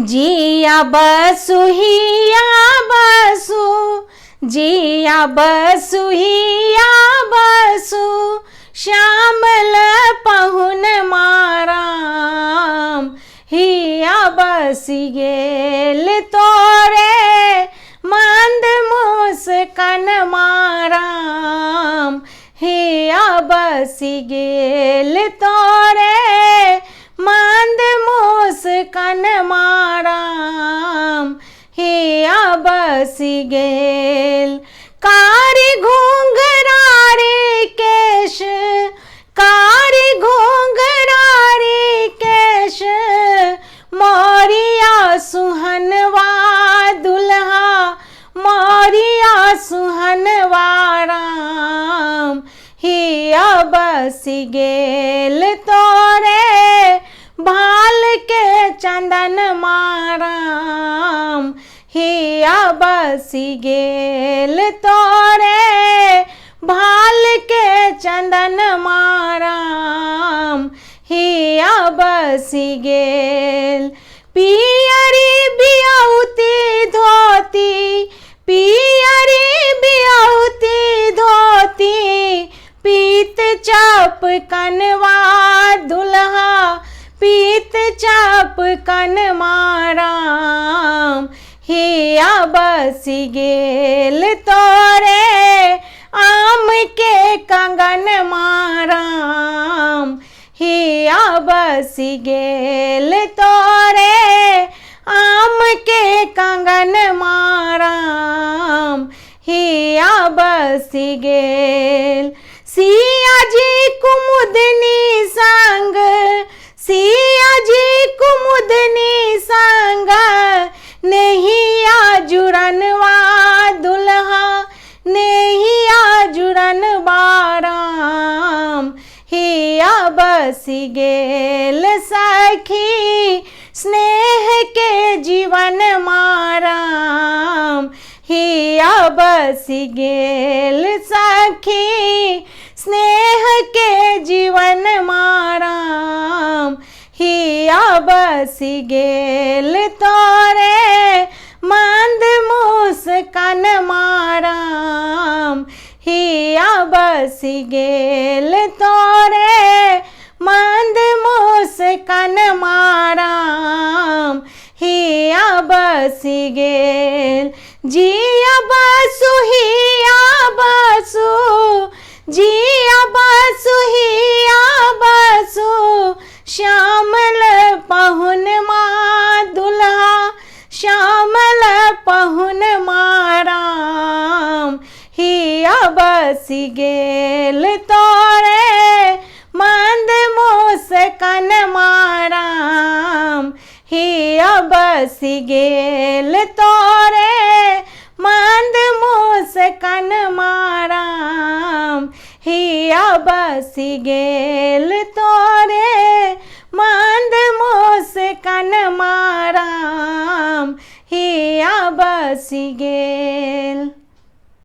जिया बसु हिया बसु, जिया बसु हिया बसु, श्यामल पहुन माराम। हिया बसि गेल तोरे मंद मुस्कान माराम। हिया बसि गेल तोरे मंद मुस्कान माराम। हिया बसि गेल। कारी घुंघरा रे केश, कारी घुंघरा रे केश, मोरिया सुहनवा दुल्हा, मोरिया सुहनवा राम। हिया बसि गेल तोरे भाल के चंदन माराम। हिया बसि गेल तोरे भाल के चंदन माराम। हिया बसि गेल। पियरी बियौती धोती, पियरी बियौती धोती, पीत चाप कनवा दुल्हा, पीत चाप कन माराम। हिया बसि गेल तोरे आम के कंगन माराम। हिया बसि गेल तोरे आम के कंगन माराम। हिया बसि गेल। सिया जी कुमुदनी संग, सिया जी कुमुदनी संग, नहिया जुड़नवा दुल्हा, नहिया जुड़न बाराम। हिया बसि गेल सखी स्नेह के जीवन माराम। हिया बसि गेल सखी स्नेह के जीवन माराम। हिया बसि गेल तोरे मंद मुस्कान माराम। हिया बसि गेल तोरे मंद मुस्कान माराम। हिया बसि गेल। जिया बसु हिया बसु, जिया बसु हिया बसु, श्यामल पहुन मा दुल्हा, श्यामल पहुन माराम। हिया बसि गेल तोरे मंद मुस्कान माराम। हिया बसि गेल तोरे मंद मुस्कान माराम। हिया बसि गेल तोरे मंद मुस्कान माराम। हिया बसि गेल।